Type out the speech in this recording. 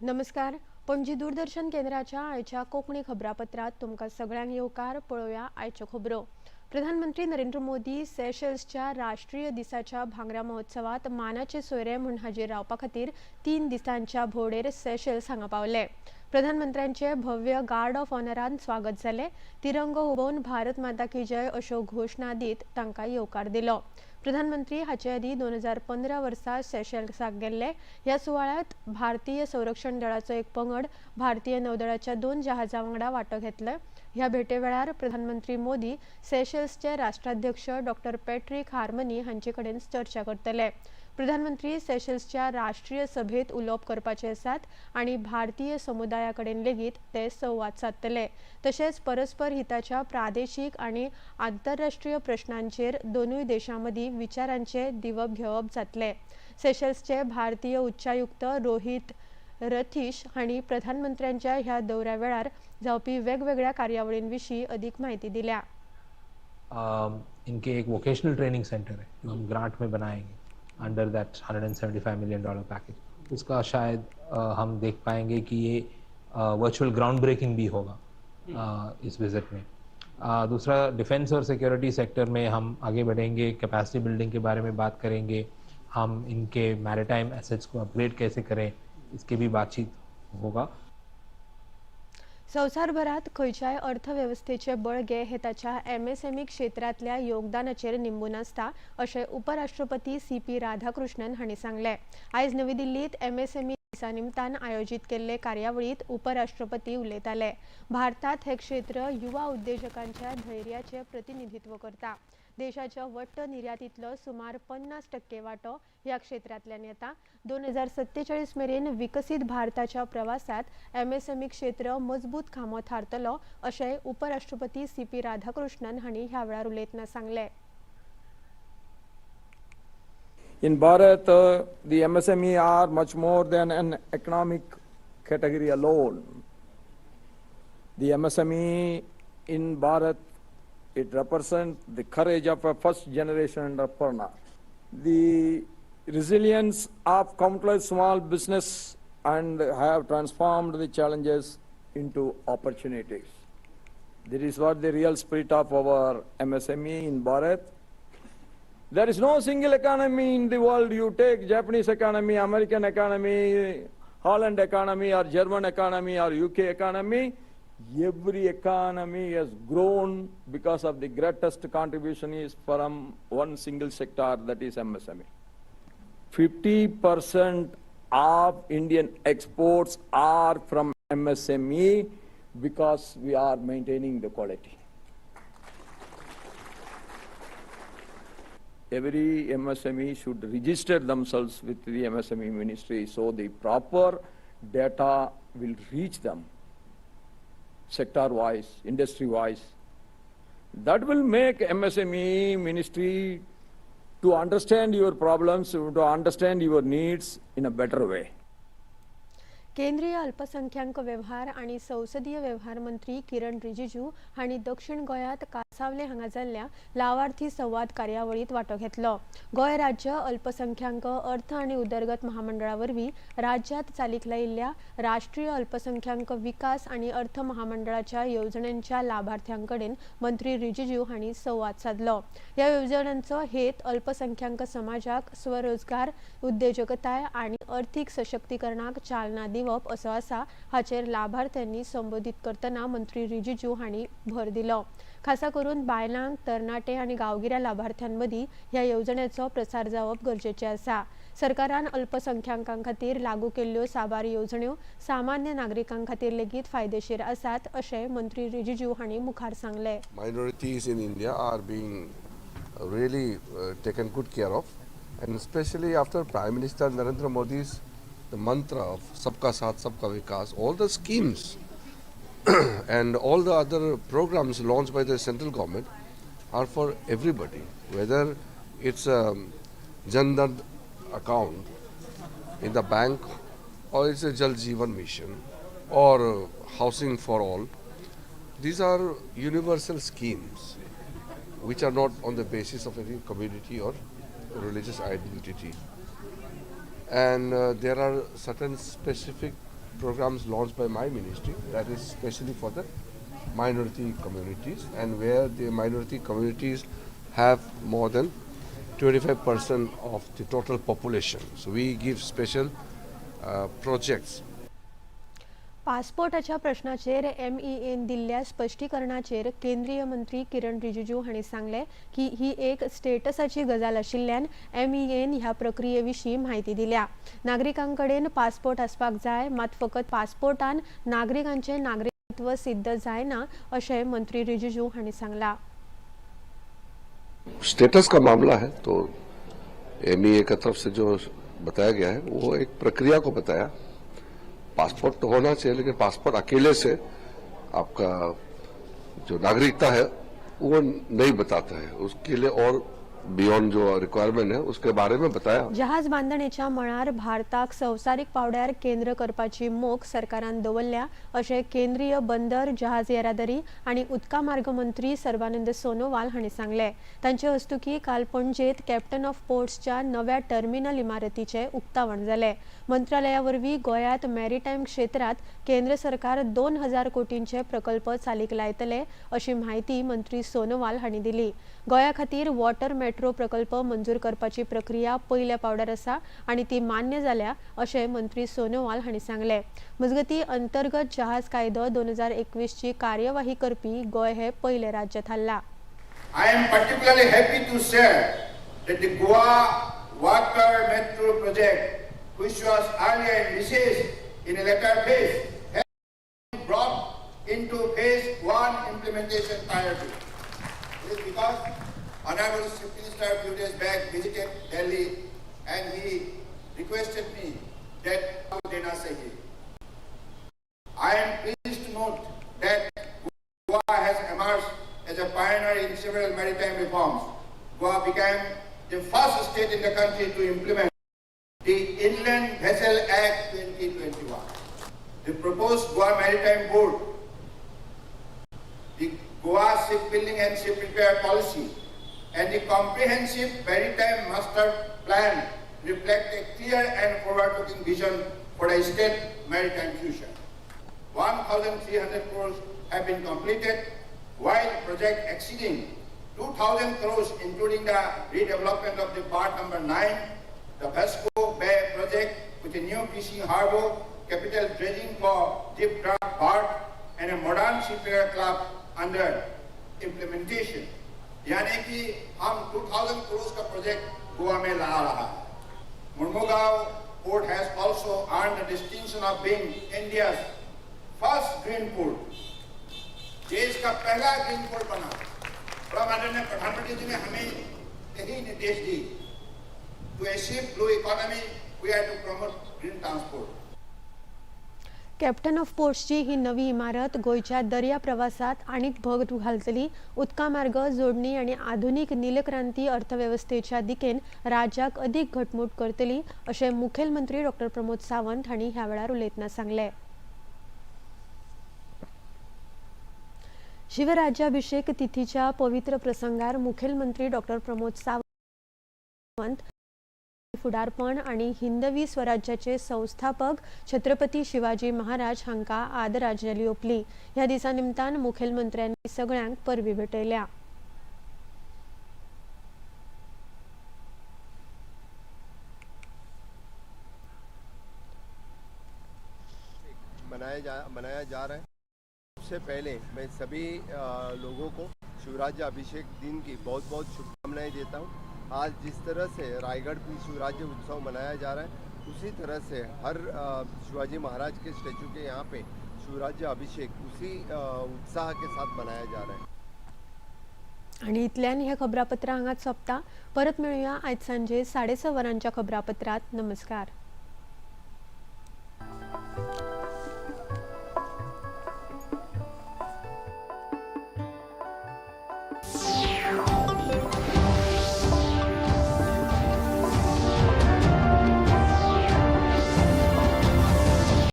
नमस्कार, पणजी दूरदर्शन केंद्राच्या आयच्या कोंकणी खबरापत्रांत तुमकां सगळ्यांक येवकार. पळोवया आयच्यो खबरो. प्रधानमंत्री नरेंद्र मोदी सेशल्सच्या राष्ट्रीय दिसाच्या भांगरा महोत्सवात मानाचे सोयरे म्हूण हाजीर रावपा खातीर 3 दिसांच्या भोंवडेर सेशल्स हांगा पावले. प्रधानमंत्र्यांचे भव्य गार्ड ऑफ ऑनरान स्वागत जालें. तिरंगो हुबोवन भारत माता की जय अश्यो घोशणा दीत तांकां येवकार दिलो. प्रधानमंत्री हाचे आदीं 2015 वर्सा सेशल्साक गेल्ले. ह्या सुवाळ्यांत भारतीय संरक्षण दळाचो एक पंगड भारतीय नौदळाच्या 2 जहाजां वांगडा वांटो घेतले. ह्या भेटे वेळार प्रधानमंत्री मोदी सेशल्सचे राष्ट्राध्यक्ष डॉक्टर पॅट्रिक हार्मनी हांचे कडेन चर्चा करतले. प्रधानमंत्री सेशल्सच्या राष्ट्रीय सभेत उलोवप करपाचे आसात आनी भारतीय समुदाया कडेन लेगीत ते संवाद सादतले. तशेंच परस्पर हिताच्या प्रादेशीक आनी आंतरराष्ट्रीय प्रश्नांचेर दोनूय देशां मदीं विचारांचे दिवप घेवप जातले. सेशल्सचे भारतीय उच्चायुक्त रोहित रथीश हांणी प्रधानमंत्र्यांच्या ह्या दौऱ्या वेळार जावपी वेगवेगळ्या कार्यावळीं विशीं अदीक म्हायती दिल्या. इनके एक वोकेशनल ट्रेनिंग सेंटर है जो हम ग्रांट में बनाएंगे अंडर that $175 million package. उसका शायद हम देख पाएंगे कि ये वर्चुअल ग्राउंड ब्रेकिंग भी होगा इस विजिट में. दूसरा, डिफेंस और सिक्योरिटी सेक्टर में हम आगे बढ़ेंगे, कैपेसिटी बिल्डिंग के बारे में बात करेंगे, हम इनके मैरिटाइम एसेट्स को अपग्रेड कैसे करें इसके भी बातचीत होगा. संवसारभरात खंयच्याय अर्थवेवस्थेचे बळगे हे ताच्या एमएसएमई क्षेत्रांतल्या योगदानाचेर निंबून आसता अशें उपराष्ट्रपती सी.पी. राधाकृष्णन हांणी सांगलें. आयज नवी दिल्लीत एमएसएमई दिसा निमतान आयोजीत केल्ले कार्यावळींत उपराष्ट्रपती उलयताले. भारतांत हें क्षेत्र युवा उद्देजकांच्या धैर्याचें प्रतिनिधित्व करता. देशाच्या वट्ट निर्यातींतलो सुमार 50% वांटो ह्या क्षेत्रांतल्यान येता. 2047 मेरेन विकसीत भारताच्या प्रवासात एमएसएमई क्षेत्र मजबूत खांबो थारतलो अशें उपराष्ट्रपती सी.पी. राधाकृष्णन हांणी ह्या वेळार उलयतना सांगलें. In Bharat, the MSME are much more than an economic category alone. The MSME in Bharat, it represents the courage of a first generation entrepreneur, the resilience of countless small business, and have transformed the challenges into opportunities. This is what the real spirit of our MSME in Bharat. There is no single economy in the world. You take Japanese economy, American economy, Holland economy, or German economy, or UK economy. Every economy has grown because of the greatest contribution is from one single sector, that is MSME. 50% of Indian exports are from MSME because we are maintaining the quality. Every MSME should register themselves with the MSME ministry so the proper data will reach them, sector-wise, industry-wise. That will make MSME ministry to understand your problems, to understand your needs in a better way. केंद्रीय अल्पसंख्याक व्यवहार आनी संसदीय व्यवहार मंत्री किरण रिजिजू हांणी दक्षिण गोंयांत कासावले हांगा जाल्ल्या लावार्थी संवाद कार्यावळींत वांटो घेतलो. गोंय राज्य अल्पसंख्याक अर्थ आनी उदरगत महामंडळा वरवीं राज्यांत चालीक लायिल्ल्या राष्ट्रीय अल्पसंख्याक विकास आनी अर्थ महामंडळाच्या येवजण्यांच्या लाभार्थ्यां कडेन मंत्री रिजिजू हांणी संवाद सादलो. ह्या येवजण्यांचो हेत अल्पसंख्याक समाजाक स्वरोजगार, उद्देजकताय आनी अर्थीक सशक्तीकरणाक चालना दिवप असो आसा. हाचेर लाभार्थ्यांनी संबोधीत करतना मंत्री रिजिजू हांणी भर दिलो. खासा करून बायलांक, तरणाटे आनी गांवगिऱ्या लाभार्थ्यांमदीं ह्या येवजण्याचो प्रसार जावप गरजेचें आसा. सरकारान अल्पसंख्याकां खातीर लागू केल्ल्यो साबार येवजण्यो सामान्य नागरिकां खातीर लेगीत फायदेशीर आसात अशें मंत्री रिजिजू हांणी मुखार सांगलें. Minorities in India are being really taken good care of, and especially after Prime Minister Narendra Modi's the mantra of Sabka Saath, Sabka Vikas, all the schemes and all the other programs launched by the central government are for everybody, whether it's a Jan Dhan account in the bank or it's a Jal Jeevan Mission or housing for all. These are universal schemes which are not on the basis of any community or religious identity. And there are certain specific programs launched by my ministry that is specially for the minority communities, and where the minority communities have more than 25% of the total population. So we give special projects. पासपोर्टाच्या प्रश्नाचेर एमईएन दिल्ल्या स्पश्टीकरणाचेर केंद्रीय मंत्री किरण रिजिजू हांणी सांगलें की ही एक स्टेटसाची गजाल आशिल्ल्यान एमईएन ह्या प्रक्रिये विशीं म्हायती दिल्या. नागरिकां कडेन पासपोर्ट आसपाक जाय, मात फकत पासपोर्टान नागरिकांचें नागरिकत्व सिद्ध जायना अशें मंत्री रिजिजू हांणी सांगलां. स्टेटस का मामला है तो एमईए की तरफ से जो बताया गया है वो एक प्रक्रिया को बताया. पासपोर्ट तो होना चाहिए, लेकिन पासपोर्ट अकेले से आपका जो नागरिकता है वो नहीं बताता है. उसके लिए और बियॉन्ड जो रिक्वायरमेंट है उसके बारे में बताया. जहाज बांदणेच्या मळार भारताक संवसारीक पावड्यार केंद्र करपाची मोख सरकारान दवरल्या अशें केंद्रीय बंदर, जहाज येरादारी आनी उदका मार्ग मंत्री सर्बानंद सोनोवाल हांणी सांगलें. तांचे हस्तुकीं काल पणजेंत कॅप्टन ऑफ पोर्ट्सच्या नव्या टर्मिनल इमारतीचें उक्तावण जालें. मंत्रालया वरवीं गोंयांत मॅरिटायम क्षेत्रांत केंद्र सरकार 2000 कोटींचे प्रकल्प चालीक लायतले अशी म्हायती मंत्री सोनोवाल हांणी दिली. गोंया खातीर वॉटर मेट्रो प्रकल्प मंजूर करपाची प्रक्रिया पयल्या पावड्यार आसा आनी ती मान्य जाल्या अशें मंत्री सोनोवाल हांणी सांगलें. मजगतीं, अंतर्गत जहाज कायदो 2021ची कार्यवाही करपी गोंय हे पयलें राज्य थारलां. I am particularly happy to share that the Goa Water Metro project, which was earlier envisaged in a later phase, has been brought into phase 1 implementation priority. This is because Honorable Chief Minister a few days back visited Delhi and he requested me that देना चाहिए. I am pleased to note that Goa has emerged as a pioneer in several maritime reforms. Goa became the first state in the country to implement the Inland Vessel Act 2021. The proposed Goa Maritime Board, the Goa Shipbuilding and Ship Repair Policy, and the comprehensive Maritime Master Plan reflect a clear and forward-looking vision for a state maritime future. 1,300 crores have been completed, while project exceeding 2,000 crores, including the redevelopment of the Part number 9, the Vasco Bay project with a new fishing harbor, capital dredging for deep draft berth, and a modern shipyard club under implementation. यानी कि हम 2000 करोड़ का project Goa में ला रहा है. Mormugao Port has also earned the distinction of being India's first green port. देश का पहला green port बना. परम आदरणीय प्रधानमंत्री जी ने हमें यही निर्देश दी, to achieve blue economy, we have to promote green transport. Captain of पोर्ट्सची ही नवी इमारत गोंयच्या दर्या प्रवासात आनीक भर घालतली. उदका मार्ग जोडणी आनी आधुनीक नीलक्रांती अर्थवेवस्थेच्या दिकेन राज्याक अदीक घटमूट करतली अशें मुखेलमंत्री डॉक्टर प्रमोद सावंत हांणी ह्या वेळार उलयतना सांगलें. शिवराज्याभिषेक तिथीच्या पवित्र प्रसंगार मुखेलमंत्री डॉक्टर प्रमोद सावंत फुडारपण आनी हिंदवी स्वराज्याचे संस्थापक छत्रपती शिवाजी महाराज हांकां आदरांजली ओंपली. ह्या दिसा निमतान मुखेलमंत्र्यांनी सगळ्यांक परबीं भेटयल्या. मनाया जा रहा है. सबसे पहले मैं सभी लोगों को शिवराज्य अभिषेक दिन की बहुत बहुत शुभकामनाएं देता हूं. आज जिस तरह से रायगढ़ में शिवराज्य उत्सव मनाया जा रहा है, उसी तरह से हर शिवाजी महाराज के स्टैचू के यहाँ पे शिवराज्य अभिषेक उसी उत्साह के साथ मनाया जा रहा है. आनी इतल्यान हें खबरापत्र हांगाच सोंपता. परत मेळुया आयज सांजे 6:30 वरांच्या खबरापत्रांत. नमस्कार.